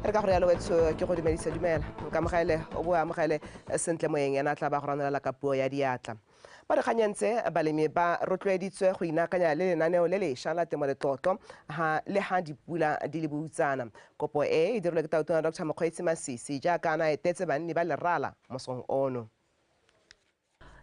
Re ka gore yalo wetsho ke go dumedise, dumela nkamogele o bo amogele sentle moeng ena tla ba go ranolela ka puo ya diatla. Ba dikganyentse balemi ba rotloeditswe go inaakanya le lenaneo le lešwa la temo letlotlo ha le ha dipula di le boutsana. Kopo e e dirilwe ke Tautona Dr Mokgweetsi Masisi jaaka a na etetse banni ba Lerala mosong ono.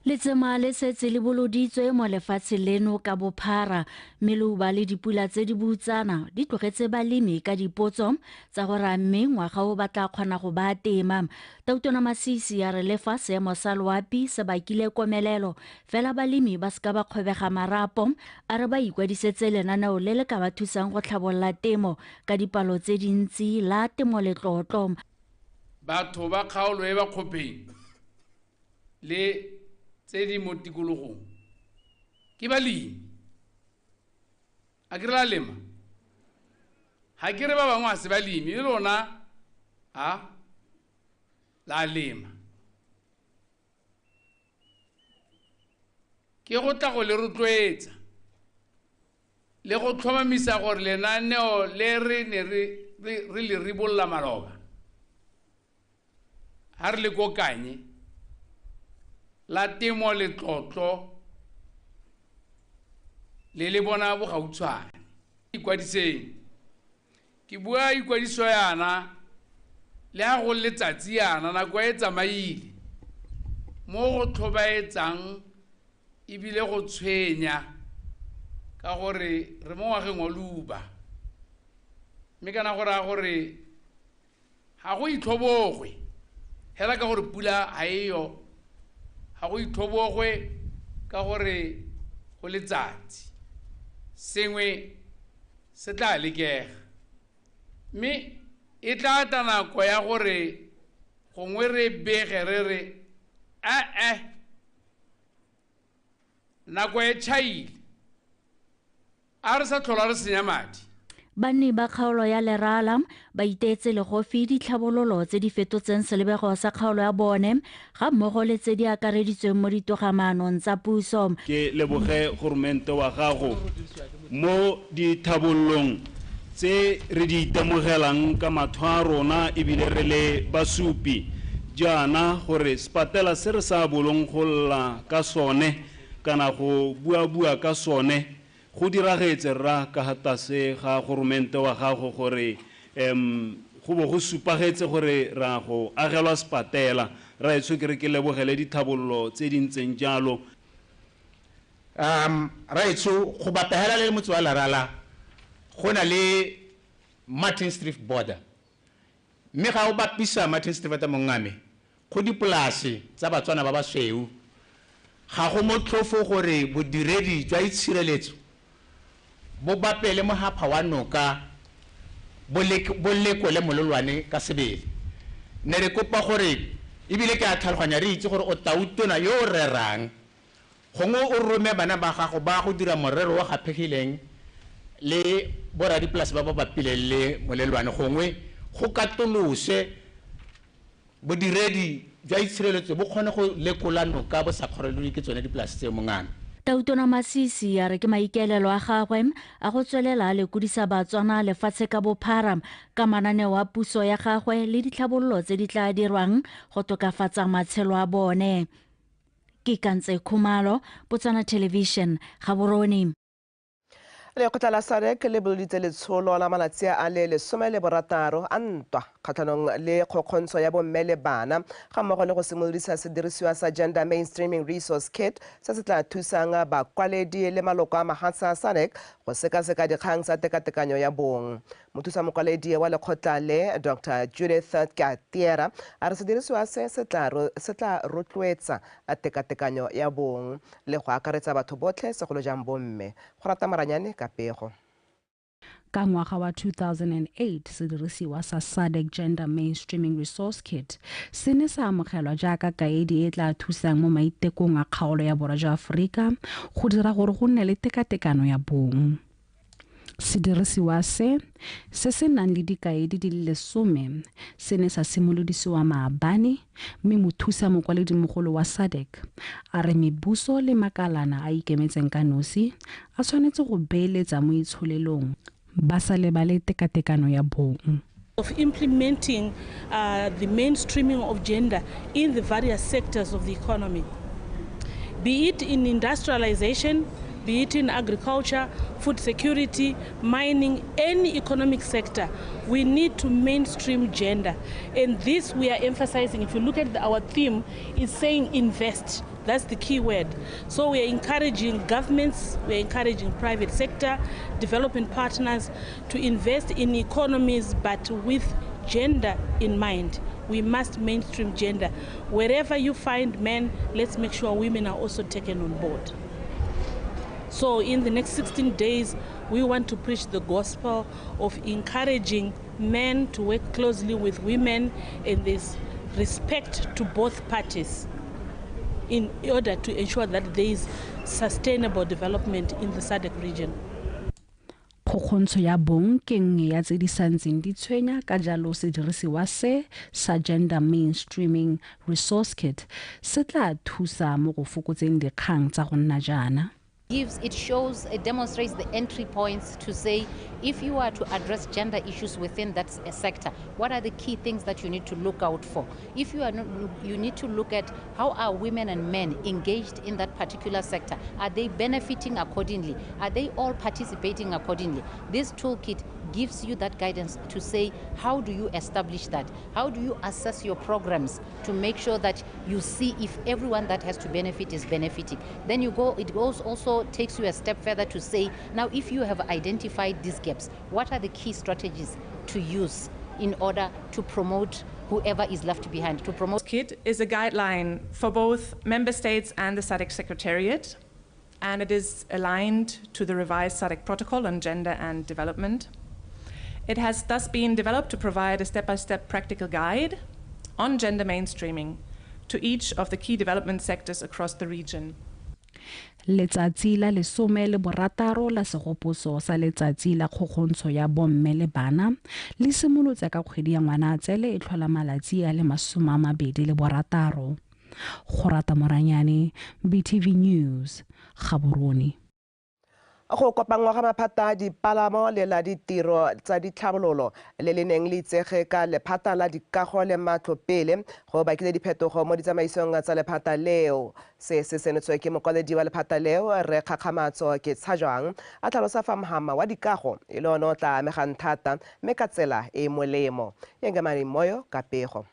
Letsema le setse le boloditswe mo lefatshe leno ka bophara, mme leuba le dipula tse di boutsana di tlogetse balemi ka dipotso tsa gore a mme ngwaga o ba tla kgona go ba tema. Tautona Masisi a re le fa seemo sa loapi se bakile komelelo, fela balemi ba seka ba kgobega marapo, a re ba ikwadisetse lenaneo le le ka ba thusang go tlhabolola temo ka dipalo tse dintsi la temo letlotlo. Batho ba kgaolo e ba kgopeng le tse di mo tikologong ke balemi. A ke re la lema? Ha ke re ba bangwe ga se balemi, le lona a la lema. Ke go tla go le rotloetsa le go tlhomamisa gore lenaneo le re ne re le ribolola maloba ha re le ko Kanye la temo letlotlo le le bona bogautshwane. Ikwadiseng. Ke bua ikwadiso yana le ha go letsatsi yana nako e tsamaile mo go tlhobaetsang ebile go tshwenya ka gore re mo ngwageng wa leuba, mme kana go raya gore ga go itlhobogwe hela ka gore pula ga eyo, ga go itlhobogwe ka gore go letsatsi, sengwe se tla lekega, mme e tla tla nako ya gore gongwe re bege re re e-e nako e tšhaile, a re sa tlhola re senya madi. Banni ba kgaolo ya Lerala ba iteetse legofi ditlhabololo tse di fetotseng selebego sa kgaolo ya bone ga mmogo le tse di akareditsweng mo ditogamaanong tsa puso. Ke leboge goromente wa gago mo dithabololong tse re di itemogelang ka matho a rona ebile re le basupi jaana gore sepatela se re sa bolong go lla ka sone kana go bua-bua ka sone go diragetse rra ka ga tlase ga goromente wa gago gore go bo go supagetse gore ra go agelwa sepatela. Raetsho ke re ke lebogele dithabololo tse di ntseng jalo. Raetsho go bapegela le motse wa Lerala go na le Martin Street border, mme ga o bapisa Martin Street ta mongame go dipolase tsa Batswana ba basweu, ga go motlhofo gore bodiredi jwa itshireletso bo bapele mohapha wa noka bo lekole mololwane ka sebele. Ne re kopa gore ebile ke a tlhaloganya re itse gore o tautona yo o rerang, gongwe o rome bana ba gago ba go dira morero wa gaphegileng le boradipolase ba ba bapileng le molelwane, gongwe go katolose bodiredi jwa itshireletso bo kgone go lekola noka bo sa kgorelediwe ke tsone dipolase tseo mongame. Tautona Masisi a re ke maikaelelo a gagwe a go tswelela a lekodisa Batswana lefatshe ka bophara ka mananeo a puso ya gagwe le ditlhabololo tse di tla dirwang go tokafatsa matshelo a bone. Ke Kantse Khumalo, Botswana Television, Gaborone. Lekgotla la SADC le boloditse letsholo la malatsi a le 16 a ntwa kgatlhanong le kgokgontsho ya bomme le bana ga mmogo le go simolodisa sedirisiwa sa Gender Mainstreaming Resource Kit se se tla thusang bakwaledi le maloko a mahatsha a SADC go sekaseka dikgang tsa tekatekanyo ya bong. Mothusa mokwaledi wa lekgotla le Dr Judith Katiera a re sedirisiwa se se tla rotloetsa tekatekanyo ya bong le go akaretsa batho botlhe segolo jang bomme. Go rata maranyane ka pego. Ka ngwaga wa 2008 sedirisiwa sa SADC Gender Mainstreaming Resource Kit se ne sa amogelwa jaaka kaedi e tla thusang mo maitekong a kgaolo ya Borwa jwa Aforika go dira gore go nne le tekatekano ya bong. Sedirisiwa se se se nang le dikaedi di le 10 se ne sa simolodisiwa maabane, mme mothusa mokwaledimogolo wa SADC a re mebuso le makalana a ikemetseng ka nosi a tshwanetse go beeletsa mo itsholelong ba sa lebale tekatekano ya bong. Of implementing the mainstreaming of gender in the various sectors of the economy, be it in industrialization, be it in agriculture, food security, mining, any economic sector, we need to mainstream gender. And this we are emphasizing. If you look at our theme, it's saying invest. That's the key word. So we are encouraging governments, we are encouraging private sector, development partners to invest in economies, but with gender in mind. We must mainstream gender. Wherever you find men, let's make sure women are also taken on board. So in the next 16 days, we want to preach the gospel of encouraging men to work closely with women in this respect to both parties in order to ensure that there is sustainable development in the SADC region. Kgokgontsho ya bong ke nngwe ya tse di santseng di tshwenya, ka jalo sedirisiwa se sa Gender Mainstreaming Resource Kit se tla thusa mo go fokotseng dikgang tsa go nna jaana. It shows, it demonstrates the entry points to say, if you are to address gender issues within that sector, what are the key things that you need to look out for? If you are not, you need to look at how are women and men engaged in that particular sector? Are they benefiting accordingly? Are they all participating accordingly? This toolkit gives you that guidance to say, how do you establish that? How do you assess your programs to make sure that you see if everyone that has to benefit is benefiting? Then you go, it goes also takes you a step further to say, now if you have identified these gaps, what are the key strategies to use in order to promote whoever is left behind, to promote? Kit is a guideline for both member states and the SADC Secretariat, and it is aligned to the revised SADC Protocol on Gender and Development. It has thus been developed to provide a step-by-step practical guide on gender mainstreaming to each of the key development sectors across the region. Letsatsi la 16 la segopotso sa letsatsi la kgokgontsho ya bomme le bana le simolotse ka kgwedi ya Ngwanatsele e tlhola malatsi a le 26. Gorata Moranyane, BTV News, Gaborone. Go kopanngwa ga maphata a dipalamo le la ditiro tsa ditlhabololo le le neng le itsege ka lephata la dikago le matlo pele go bakile diphetogo mo ditsamaisong tsa lephata leo. Se se senetswe ke mokwaledi wa lephata leo, Rre Kgakgamatso Ketshajwang, a tlhalosa fa mohama wa dikago e le one o tla amegang thata mme ka tsela e e molemo. Yengamani Moyo ka pego.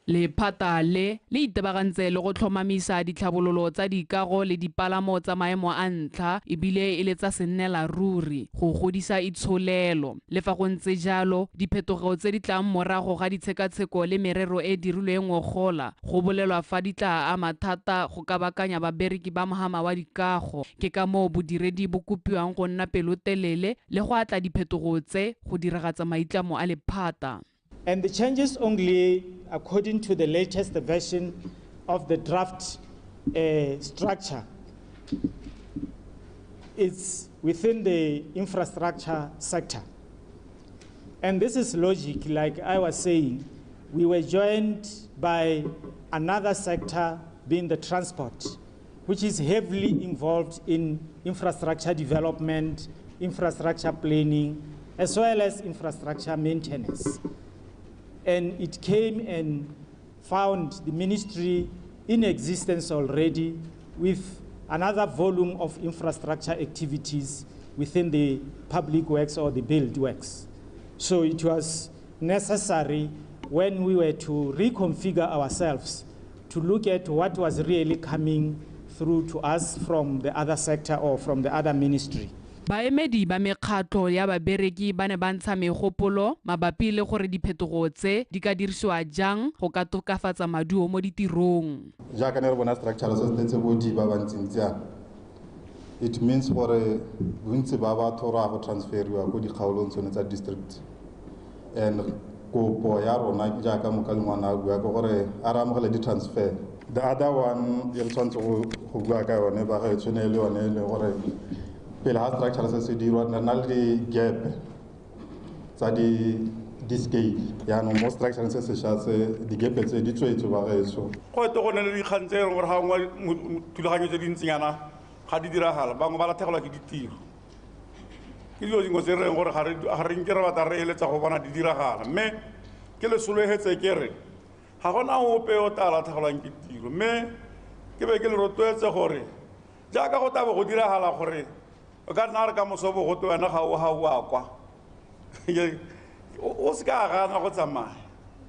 Lephata le le itebagantse le go tlhomamisa ditlhabololo tsa dikago le dipalamo tsa maemo a ntlha ebile e le tsa sennela ruri go godisa itsholelo. Le fa go ntse jalo, diphetogo tse di tlang morago ga ditshekatsheko le merero e dirilweng ngogola go bolelwa fa di tla ama thata go kabakanya babereki ba mohama wa dikago. Ke ka moo bodiredi bo kopiwang go nna pelotelele le go atla diphetogo tse go diragatsa maitlamo a lephata. And the changes only according to the latest version of the draft structure. It's within the infrastructure sector. And this is logic, like I was saying, we were joined by another sector being the transport, which is heavily involved in infrastructure development, infrastructure planning, as well as infrastructure maintenance. And it came and found the ministry in existence already with another volume of infrastructure activities within the public works or the build works. So it was necessary when we were to reconfigure ourselves to look at what was really coming through to us from the other sector or from the other ministry. Baemedi ba mekgatlho ya babereki ba ne ba ntsha megopolo mabapi le gore diphetogo tse di ka dirisiwa jang go ka tokafatsa maduo mo ditirong. Jaaka ne re bona structure se se tse bodi ba bantsintsi yana, it means gore bontsi ba batho ra go transferiwa ko dikgaolong tsone tsa district. And kopo ya rona jaaka mokalengwana a bua ke gore a re amogele di-transfer. The other one e re tshwanetse go bua ka yone ba ga e tshwane le yone e le gore pele ga structure se se dirwa re na le di-gap tsa di-scale. Jaanong mo structure se sešwa se di-gap tse di tswetswe ba gaetsho. Go ete go na le dikgang tse e leng gore ga nngwe thulaganyo tse dintsinyana ga di diragala, bangwe ba latlhegelwa ke ditiro. Ke dilo dingwe tse re leng gore ga re nke re batla re eletsa go bona di diragala, mme Ke le sologetse ke re ga gona ope o tla latlhegelwang ke tiro, mme ke be ke le rotloetse gore jaaka go tabo go diragala gore o ka nna re ka moso bo gote wena ga o a kwa, o se ka gana go tsamaya,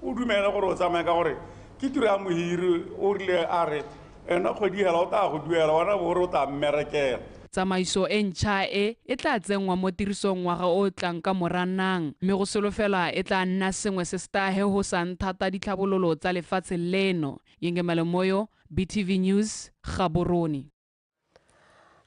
o dumele gore o tsamaye ka gore ke tiro ya mohiri o rile a re ena kgwedi hela o tla go duela, wena bo gore o tla mmerekela. Tsamaiso e ntšha e e tla tsenngwa mo tirisong ngwaga o o tlang ka Moranang, mme go solofela e tla nna sengwe se se tla hehosang thata ditlhabololo tsa lefatshe leno. Yengemelo Moyo, BTV News, Gaborone.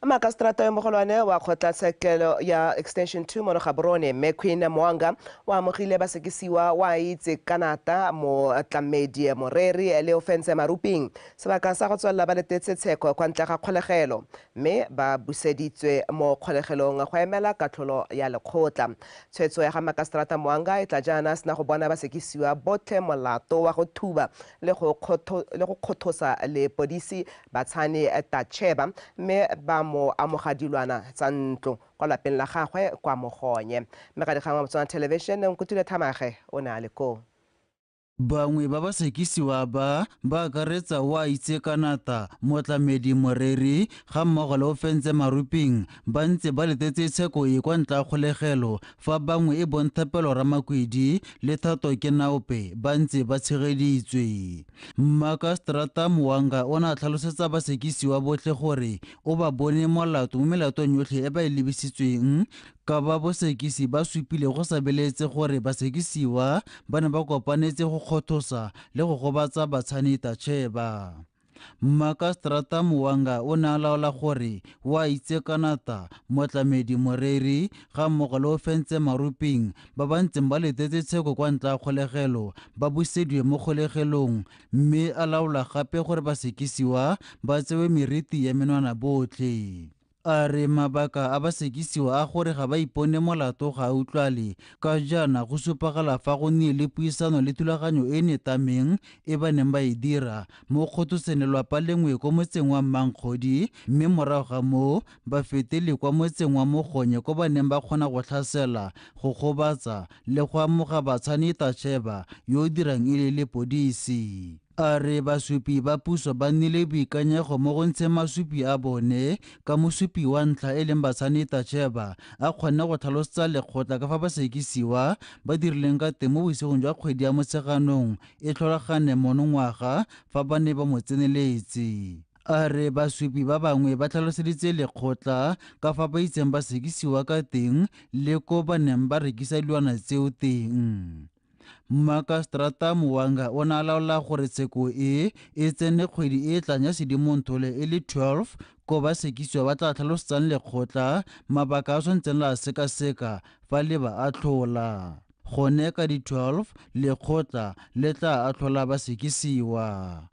Makaseterata yo mogolwane wa kgotlatshekelo ya Extension 2 mono Gaborone, mme Queen Mwanga, o amogile basekisiwa wa itse kanata motlamedi Moreri le Ofentse Maruping sebaka sa go tswelela ba letetse tsheko kwa ntle ga kgolegelo, mme ba buseditswe mo kgolegelong go emela katlholo ya lekgotla. Tshwetso ya ga Makaseterata Mwanga e tla jaana sena go bona basekisiwa botlhe molato wa go thuba le go kgothosa lepodisi Batshane Tacheba, mme ba mo amoga dilwana tsa ntlo kwa lapeng la gagwe kwa Mogonye. Mme ga dikgang wa Botswana Television, Nkutule Thamage o ne a le koo. Bangwe ba ba sekisiwa ba ba akaretsa wa itse kanata motlamedi Moreri ga mmogo le Ofentse Maruping ba ntse ba letetse tsheko e kwa ntle ga kgolegelo, fa bangwe e bong Thapelo Ramakwedi le Thato Kenaope ba ntse ba tshegeditswe. Makaseterata Mwanga o ne a tlhalosetsa basekisiwa botlhe gore o ba bone molato mo melatong yotlhe e ba e lebisitsweng, ka ba bosekisi ba supile go sa beletse gore basekisiwa ba ne ba kopanetse go kgothosa le go gobatsa Batshane Tacheba. Makaseterata Mwanga o ne a laola gore wa itse kanata motlamedi Moreri ga mmogo le Ofentse Maruping ba ba ntseng ba letetse tsheko kwa ntle ga kgolegelo ba busediwe mo kgolegelong, mme a laola gape gore basekisiwa ba tsewe meriti ya menwana botlhe. A re mabaka a basekisiwa a gore ga ba ipone molato ga a utlwale, ka jaana go supagala fa go nnile le puisano le thulaganyo e netameng e ba neng ba e dira mo kgothoseng lelwapa lengwe ko motseng wa Mmankgodi, mme morago ga moo ba fetele kwa motseng wa Mogonye ko ba neng ba kgona go tlhasela, go gobatsa le go amoga Batshane Tacheba yo o dirang e le lepodisi. A re basupi ba puso ba nnile boikanyego mo go ntsheng masupi a bone, ka mosupi wa ntlha e leng Batshane Tacheba a kgonne go tlhalosetsa lekgotla ka fa basekisiwa ba dirileng ka teng mo bosigong jwa kgwedi ya Motsheganong e tlholagane monongwaga fa ba ne ba mo tseneletse. A re basupi ba bangwe ba tlhaloseditse lekgotla ka fa ba itseng basekisiwa ka teng le ko ba neng ba rekisa dilwana tseo teng. Makaseterata Mwanga o ne a laola gore tsheko e e tsene kgwedi e tlang ya Sedimonthole e le 12, ko basekisiwa ba tla tlhalosetsang lekgotla mabaka a tshwanetseng la sekaseka fa le ba atlhola. Gone ka di 12 lekgotla le tla atlhola basekisiwa.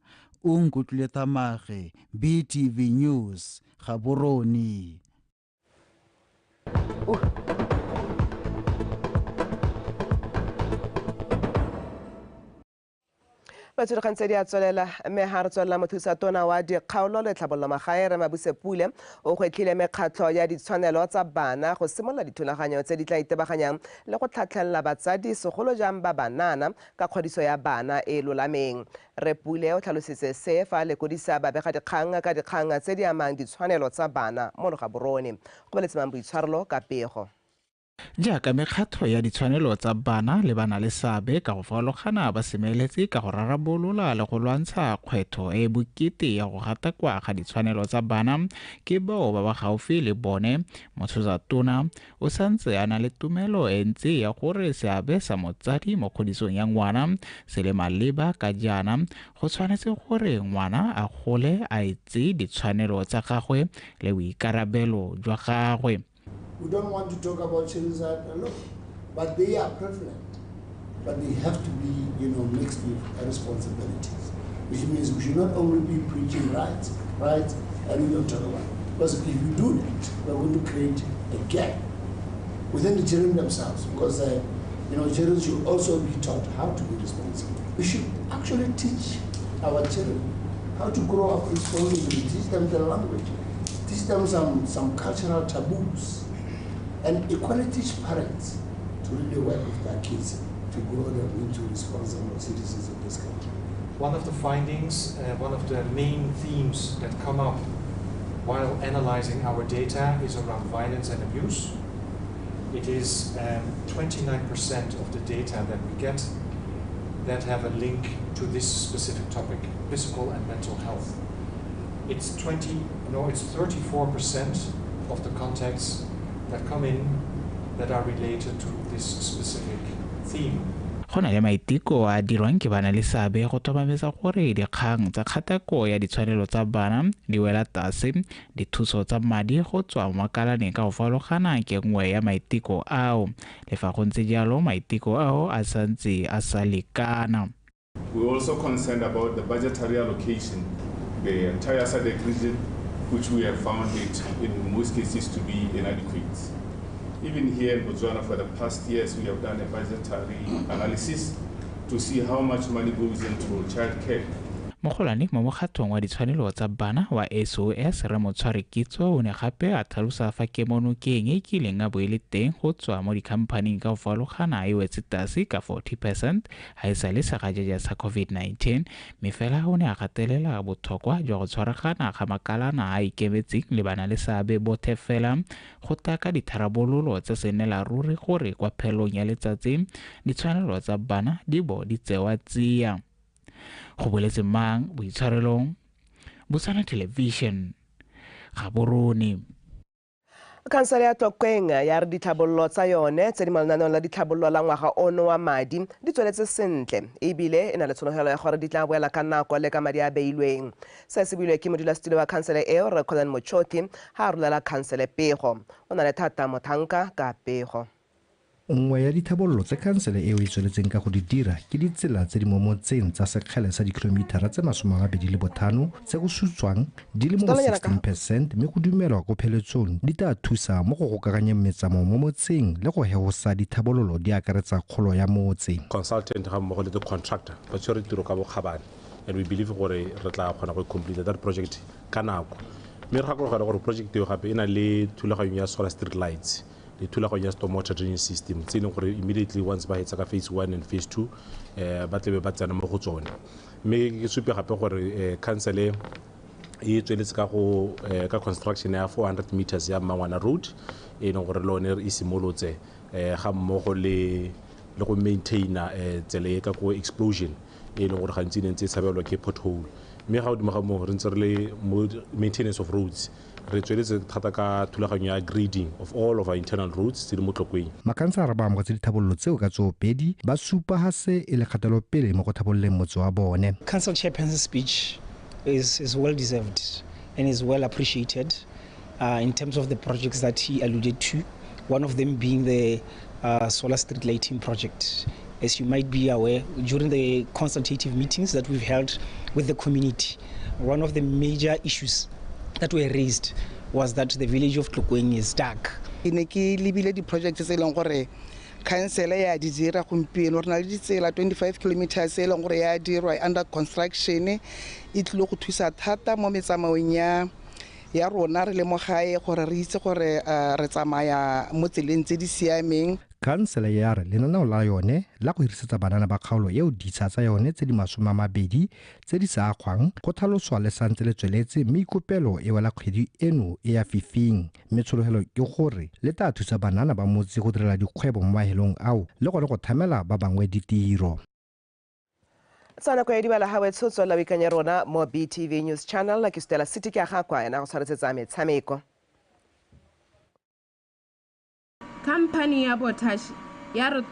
Nkutlwile Thamage, BTV News, Gaborone. Batshodikgang tse di a tswelela, mme ga re tswelela mothusa tona wa dikgaolo le tlhabololo magae Rre Mabuse Pule o gwetlhile mekgatlho ya ditshwanelo tsa bana go simolola dithulaganyo tse di tla itebaganyang le go tlhatlhelela batsadi segolo jang ba banana ka kgodiso ya bana e lolameng. Rre Pule o tlhalositse se fa a lekodisa babegadikgang ka dikgang tse di amang ditshwanelo tsa bana mo Gaborone. Go boletse Boitshwarelo ka pego. Jaaka mekgatlho ya ditshwanelo tsa bana le bana le seabe ka go farologana ba semeletse ka go rarabolola le go lwantsha kgwetho e bokete ya go gatakwa ga ditshwanelo tsa bana ke bao ba ba gaufi le bone, mothusa tona o santse a na le tumelo e ntsi ya gore seabe sa motsadi mo kgodisong ya ngwana se le maleba, ka jaana go tshwanetse gore ngwana a gole a itse ditshwanelo tsa gagwe le boikarabelo jwa gagwe. We don't want to talk about children's rights alone, but they are prevalent. But they have to be, mixed with responsibilities, which means we should not only be preaching rights, and we don't talk about it. Because if you do that, we're going to create a gap within the children themselves, because children should also be taught how to be responsible. We should actually teach our children how to grow up responsibly, teach them the language, teach them some cultural taboos, and equally teach parents to really work with their kids to grow them into responsible responsible citizens of this country. One of the findings, one of the main themes that come up while analyzing our data is around violence and abuse. It is 29% of the data that we get that have a link to this specific topic, physical and mental health. It's 34% of the contacts that come in that are related to this specific theme. Go na le maiteko a dirwang ke bana le seabe go tlhomamisa gore dikgang tsa kgatako ya ditshwanelo tsa bana di wela tlase. Dithuso tsa madi go tswa mo makalaneng ka go farologana ke nngwe ya maiteko ao. Le fa go ntse jalo, maiteko ao a santse a sa lekana. We're also concerned about the budgetary allocation, the entire SADC region, which we have found it in most cases to be inadequate. Even here in Botswana, for the past years, we have done a budgetary analysis to see how much money goes into childcare. Mogolwane mo mokgatlhong wa ditshwanelo tsa bana wa SOS Rre Motshwari Kitso o ne gape a tlhalosa fa kemonokeng e kileng a bo e le teng go tswa mo dikhamphaning ka go farologana e wetse tlase ka 40% ga e sale segajaja sa COVID-19, mme fela o ne a gatelela botlhokwa jwa go tshwaragana ga makalana a ikemetseng le bana le seabe bothe fela go tla ka ditharabololo tse senela ruri gore kwa phelong ya letsatsi ditshwanelo tsa bana di bo di tsewa tsia. Go boletse mang boitshwarelong, Botswana Television, Gaborone. Khansele ya Tlokweng ya re ditlhabololo tsa yone tse di mo lenaneong la ditlhabololo la ngwaga ono wa madi di tsweletse sentle, ebile e na le tsholofelo ya gore di tla boela ka nako le ka madi a beilweng. Se se builwe ke modulasetulo wa khansele eo, Rre Colin Mochothi, ha a rolela khansele pego. O na le thata Mothanka ka pego. Nngwe ya dithabololo tse khansele eo e tsweletseng ka go di dira ke ditsela tse di mo motseng tsa sekgele sa dikilomitara tse 25 tse go sutswang di le mo 16%, mme go dumelwa ko pheletsong di tla thusa mo go gokaganyeng metsamao mo motseng le go heosa dithabololo di akaretsa kgolo ya motse. Consultant ga mmogo le the contractor ba tshwere tiro ka bokgabane, and we believe gore re tla kgona go complete that project ka nako. Mme re gakologelwa gore project eo gape e na le thulaganyo ya solar street lights le thulaganyo ya storm water drainage system tse e leng gore immediately once ba hetsa ka phase 1 and phase 2 ba tlebe ba tsena mo go tsone. Mme ke supe gape gore council e tsweletse ka go ka construction ya 400 meters ya Mangwana Road e leng gore lone e simolotse ga mmogo le go maintaina tsela e ka ko explosion e leng gore gantsi ne ntse e tshabelwa ke pothole. Mme ga godimo ga moo re ntse re le mo maintenance of roads, re tsweletse thata ka thulaganyo ya grading of all of our internal roads tse di mo Tlokweng. Makhansara ba amogetse dithabololo tseo ka tsoopedi, ba supa ha se e le kgatelopele mo go thabololeng motse wa bone. Council chairperson's speech is well deserved and is well appreciated in terms of the projects that he alluded to, one of them being the solar street lighting project. As you might be aware, during the consultative meetings that we've held with the community, one of the major issues that were raised was that the village of Tlokweng is dark. Ke ne ke lebile di-project tse e leng gore council ya di dira gompieno, re na le ditsela 25 kilometers e leng gore ya dirwa under construction, e tlile go thusa thata mo metsamaong ya rona re le mo gae gore re itse gore re tsamaya mo tseleng tse di siameng. Khansele ya re lenaneo la yone la go hirisetsa banana ba kgaolo eo ditsha tsa yone tse di 20 tse di sa agwang go tlhaloswa le santse le tsweletse, mme ikopelo e wela kgwedi eno e ya fifing, mme tsholofelo ke gore le tla thusa banana ba motse go direla dikgwebo mo mahelong ao le gone go thamela ba bangwe ditiro. Tsa nako ya dibala ga wetsho tswela o ikanye rona mo BTV News Channel. Ke Stella City ke a ga kwa ena go tshwaretsetsa metshameko. Company ya Botash ya re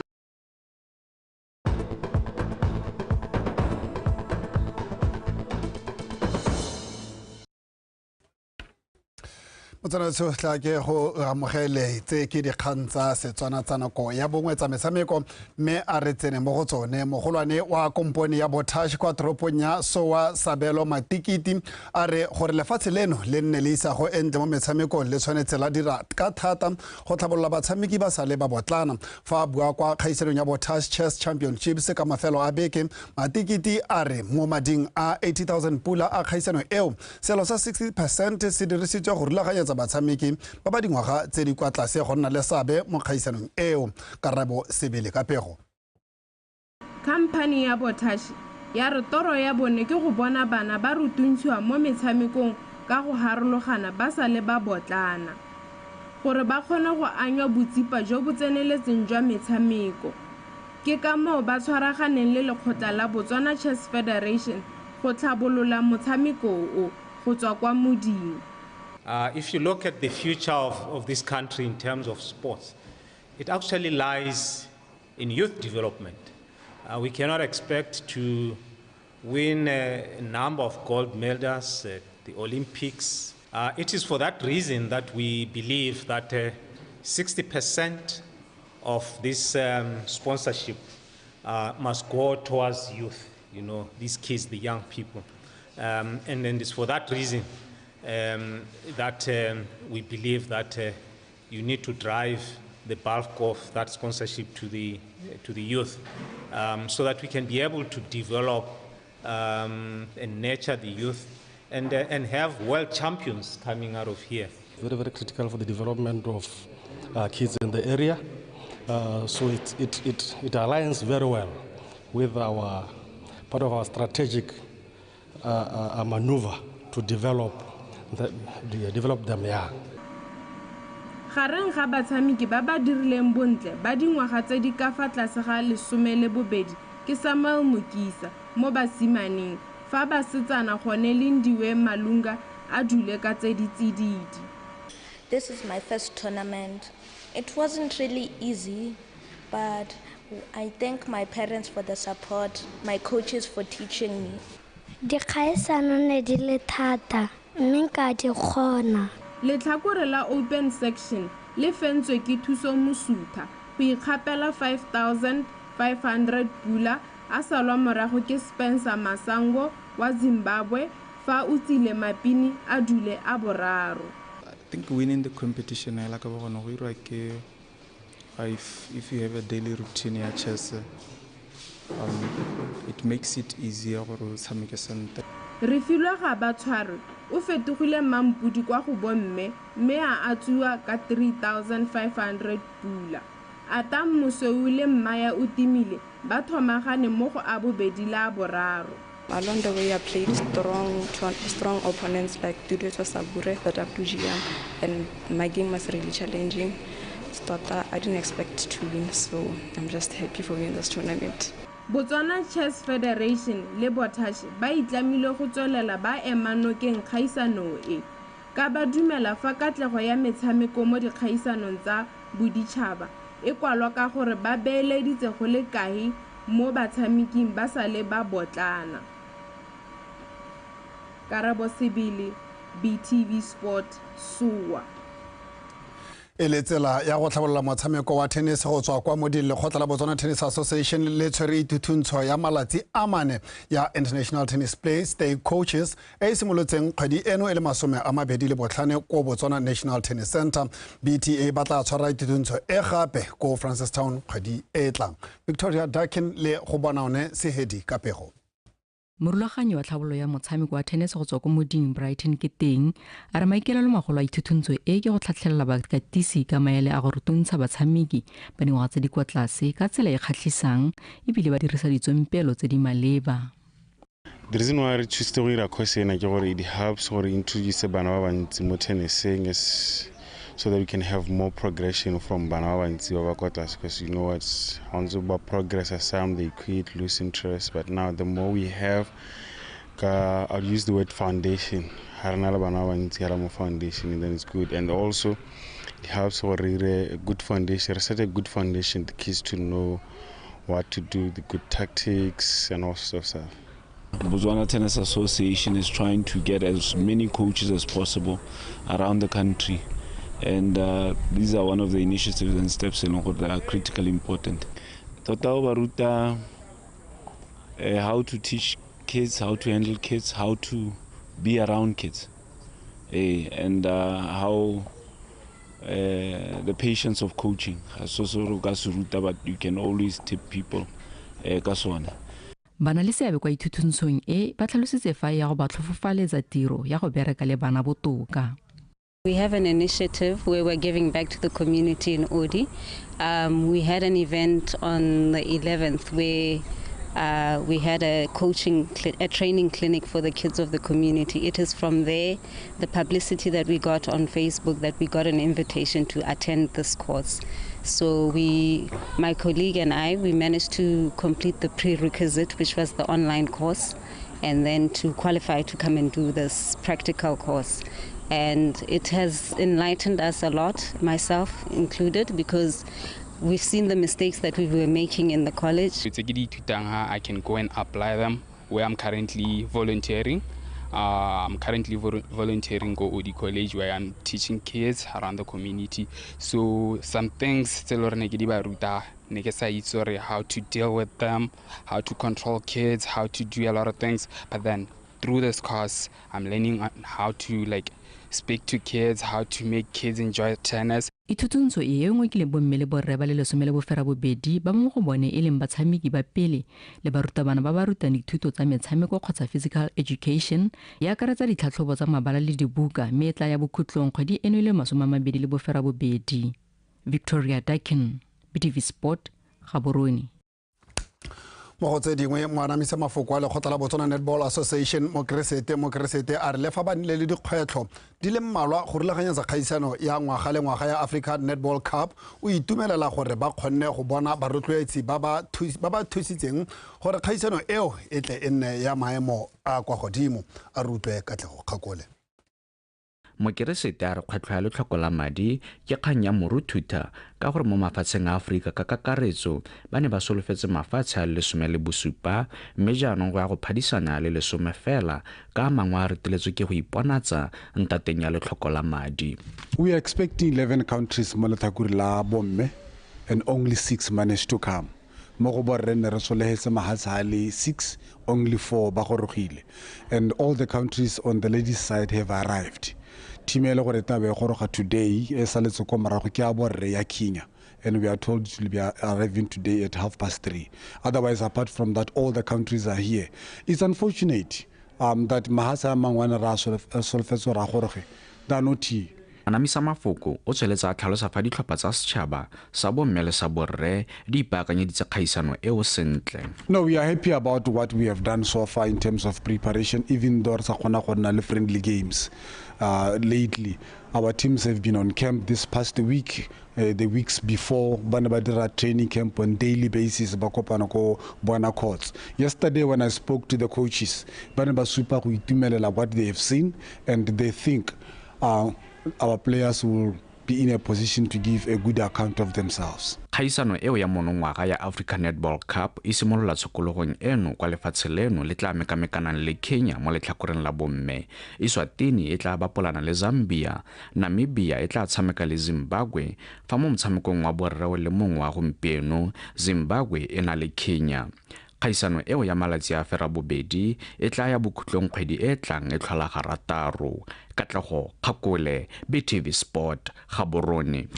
Motsana tla ke go amogele tse ke dikgang tsa Setswana tsa nako ya bongwe tsa metshameko, mme a re tsene mo go tsone. Mogolwane wa kompone ya Botash kwa toropong ya Sowa Sabelo Matikiti a re gore lefatshe leno le nne le isa go entle mo metshamekong le tshwanetse la dira ka thata go tlhabolola batshameki ba sa le ba botlana. Fa a bua kwa kgaisanong ya Botash Chess Championships ka mafelo a beke, Matikiti a re mo mading a 80,000 pula a kgaisano eo selo sa 60% se dirisitswe go rulaganyetsa batshameki ba ba dingwaga tse di kwa tlase go nna le seabe mo kgaisanong eo. Karabo Sebele ka pego. Khamphane ya Botash ya re toro ya bone ke go bona bana ba rutuntshiwa mo metshamekong ka go harologana ba sa le ba botlana, gore ba kgone go anywa botsipa jo bo tseneletseng jwa metshameko. Ke ka moo ba tshwaraganeng le lekgotla la Botswana Chess Federation go tlhabolola motshameko o go tswa kwa moding. If you look at the future of this country in terms of sports, it actually lies in youth development. We cannot expect to win a number of gold medals at the Olympics. It is for that reason that we believe that 60% of this sponsorship must go towards youth, you know, these kids, the young people. And then it's for that reason that we believe that you need to drive the bulk of that sponsorship to the youth, so that we can be able to develop and nurture the youth and have world champions coming out of here. Very, very critical for the development of kids in the area. So it aligns very well with our part of our strategic maneuver to develop them young. Gareng ga batshameki ba ba dirileng bontle ba dingwaga tse di ka fa tlase ga 12 ke Samuel Mokisa mo basimaneng, fa basetsana gone Lindiwe Malunga a dule ka tse di tsididi. This is my first tournament. It wasn't really easy, but I thank my parents for the support, my coaches for teaching me. Dikgaisano ne di le thata, mme nka di kgona. Letlhakore la Open Section le fentswe ke Thuso Mosutha go ikgapela 5,500 pula, a salwa morago ke Spencer Masango wa Zimbabwe fa o tsile Mapini a dule a boraro. I think winning the competition like if you have a daily routine ya chess, it makes it easier gore o tshameke sentle. Refilwe ga ba tshwarwe o fetogile mampodi kwa go bomme mme a atswiwa ka 3,500 pula. Atam Mosweu le Mmaya o timile ba thomagane mo go a bobedi la boraro. Along the way, I played strong opponents like Duduto Sabure, the WGM, and my game was really challenging. I didn't expect to win, so I'm just happy for winning this tournament. Botswana Chess Federation le Botash ba itlamile go tswelela ba ema nokeng kgaisano e, ka ba dumela fa katlego ya metshameko mo dikgaisanong tsa boditšhaba e kwalwa ka gore ba beeleditse go le kae mo batshameking ba sa le ba botlana. Karabo Sebele, BTV Sport, Sowa. E le tsela ya go tlhabolola motshameko wa tennis go tswa kwa moding, lekgotla la Botswana Tennis Association le tshwere ithuthuntshwa ya malatsi a mane ya International Tennis Play Stay Coaches e e simolotseng kgwedi eno e le 25 ko Botswana National Tennis Center. BTA ba tla tshwara ithuthuntshwa e gape ko Francistown kgwedi e tlang. Victoria Dakin le go bona one Sehedi ka pego. Morulaganyi wa tlhabololo ya motshameko wa tennis go tswa ko moding Brighton ke teng a re maikaelelo magolo a ithuthuntso e ke go tlhatlhelela bakatisi ka maele a go rutuntsha batshameki ba dingwaga tse di kwa tlase ka tsela e kgatlhisang ebile ba dirisa ditsompelo tse di maleba. The reason why re choose go dira course ena ke gore it helps gore introduce bana ba bantsi mo tenniseng so that we can have more progression from bana ba bantsi ba ba kwa tlase, because you know what's once ba progress, some they quit, lose interest, but now the more we have, I'll use the word foundation, ha re na le bana ba bantsi ha mo foundation, and then it's good. And also it helps gore re a good foundation, re set a good foundation, the kids to know what to do, the good tactics and all sorts of stuff. Botswana Tennis Association is trying to get as many coaches as possible around the country, and these are one of the initiatives and steps that are critically important. Tota o ba ruta how to teach kids, how to handle kids, how to be around kids, and how the patience of coaching. So but you can always tip people ka sona. Bana le seabe kwa ithuthuntshong e ba tlhalositse fa ya go ba tlhofofaletsa tiro ya go bereka le bana botoka. We have an initiative where we're giving back to the community in Odi. We had an event on the 11th where We had a training clinic for the kids of the community. It is from there, the publicity that we got on Facebook, that we got an invitation to attend this course. So my colleague and I, we managed to complete the prerequisite, which was the online course, and then to qualify to come and do this practical course. And it has enlightened us a lot, myself included, because we've seen the mistakes that we were making in the college. I can go and apply them where I'm currently volunteering. I'm currently volunteering go Odi College, where I'm teaching kids around the community. So some things how to deal with them, how to control kids, how to do a lot of things. But then through this course, I'm learning on how to speak to kids, how to make kids enjoy tennis. Ithutuntsho e nngwe ke le bomme le borre ba le 18 ba mo go bone e leng batshameki ba pele le barutabana ba ba rutang dithuto tsa metshameko kgotsa physical education e akaretsa ditlhatlhobo tsa mabala le dibuka mme e tla ya bokhutlong kgwedi eno e le 28. Victoria Dakin, BTV Sport, Gaborone. Mo go tse dingwe moanamisa mafoko a lekgotla la Botswana Netball Association Mokeresete a re le fa ba nnile le dikgwetlho di le mmalwa go rulaganyetsa kgaisano ya ngwaga le ngwaga ya Africa Netball Cup, o itumelela gore ba kgonne go bona barotloetsi ba ba thusitseng gore kgaisano eo e tle e nne ya maemo a kwa godimo. A rutwe Katlego Kgakole. Mokeresete a re kgwetlho ya letlhoko la madi ke kgang ya moruthutha ka gore mo mafatsheng a Aforika ka kakaretso ba ne ba solofetse mafatshe a le 17, mme jaanong go ya go phadisana le 10 fela ka mangwe a reteletswe ke go iponatsa ntateng ya letlhoko la madi. We are expecting 11 countries mo letlhakore la bomme and only 6 managed to come. Mo go borre ne re solegetse mahatshe a le 6, only 4 ba gorogile, and all the countries on the ladies side have arrived. Team e le gore tabe goroga today e saletse ko morago ke a borre ya Kenya, and we are told it will be arriving today at 3:30. Otherwise, apart from that, all the countries are here. It's unfortunate that mahatshe a mangwe ra solofetse ra goroge, they are not here. Anamisa mafoko o tsweletsa a tlhalosa fa ditlhopha tsa setšhaba sa bomme le sa borre di ipaakanyeditse kgaisano eo sentle. No, we are happy about what we have done so far in terms of preparation, even though re sa kgona go nna le friendly games lately. Our teams have been on camp this past week, the weeks before, ba ne ba dira training camp on daily basis, ba kopana ko Bona courts. Yesterday when I spoke to the coaches, ba ne ba supa go itumelela what they have seen, and they think our players will be in a position to give a good account of themselves. Kgaisano eo ya monongwaga ya Africa Netball Cup e simolola tshokologong eno kwa lefatshe leno le tla mekamekanang le Kenya mo letlhakoreng la bomme. Eswatini e tla bapolana le Zambia, Namibia e tla tshameka le Zimbabwe, fa mo motshamekong wa borre le mongwe wa gompieno Zimbabwe e na le Kenya. Kgaisano eo ya malatsi a 8 e tla ya bokhutlong kgwedi e tlang e tlhola garataro. Katlego Kgakole, BTV Sport, Gaborone.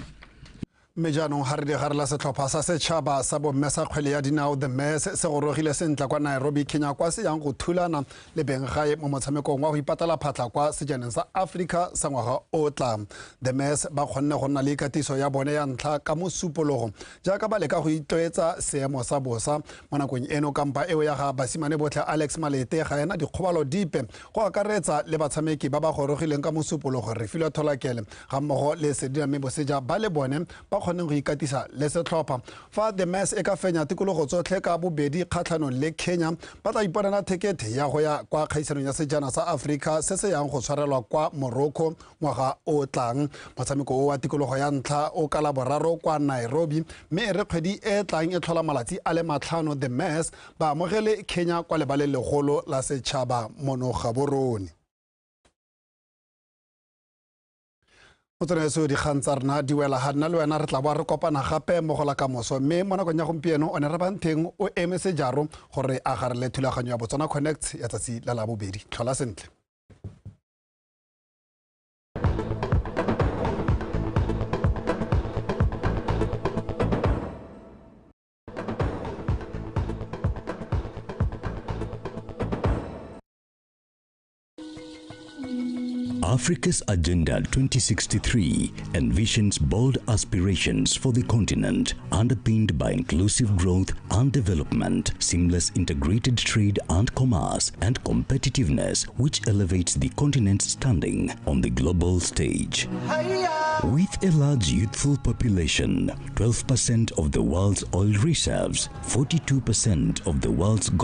Mme jaanong ga re digare la setlhopha sa setšhaba sa bomme sa kgwele ya dinao The Mess se gorogile sentle kwa Nairobi, Kenya, kwa se yang go thulana le benggae mo motshamekong wa go ipatala phatlha kwa sejaneng sa Africa sa ngwaga o tlang. The Mess ba kgonne go nna le ikatiso ya bone ya ntlha ka mosupologo jaaka ba leka go itlwaetsa seemo sa bosa mo nakong eno. Kampa eo ya ga basimane botlhe Alex Malete ga ena dikgobalo dipe, go akaretsa le batshameki ba ba gorogileng ka mosupologo Refilwe Tholakele ga mmogo le Sediname Boseja ba le bone ba kgoneng go ikatisa le setlhopha. Fa The Mess e ka fenya tikologo tsotlhe ka bobedi kgatlhanong le Kenya, ba tla iponela thekethe ya go ya kwa kgaisanong ya sejana sa Afrika se se yang go tshwarelwa kwa Morocco ngwaga o tlang. Motshameko o wa tikologo ya ntlha o ka laboraro kwa Nairobi, mme e re kgwedi e tlang e tlhola malatsi a le 5 The Mess ba amogele Kenya kwa lebaleng legolo la setšhaba mono Gaborone. Motsweding dikgang tsa rena di wela ga nna le wena re tla boa re kopana gape mo go la kamoso, mme mo nakong ya gompieno o ne re banteng o eme sejaro gore a garele thulaganyo ya Botswana Connect ya tsatsi la Labobedi. Tlhola sentle. Africa's Agenda 2063 envisions bold aspirations for the continent, underpinned by inclusive growth and development, seamless integrated trade and commerce, and competitiveness, which elevates the continent's standing on the global stage. With a large youthful population, 12% of the world's oil reserves, 42% of the world's gold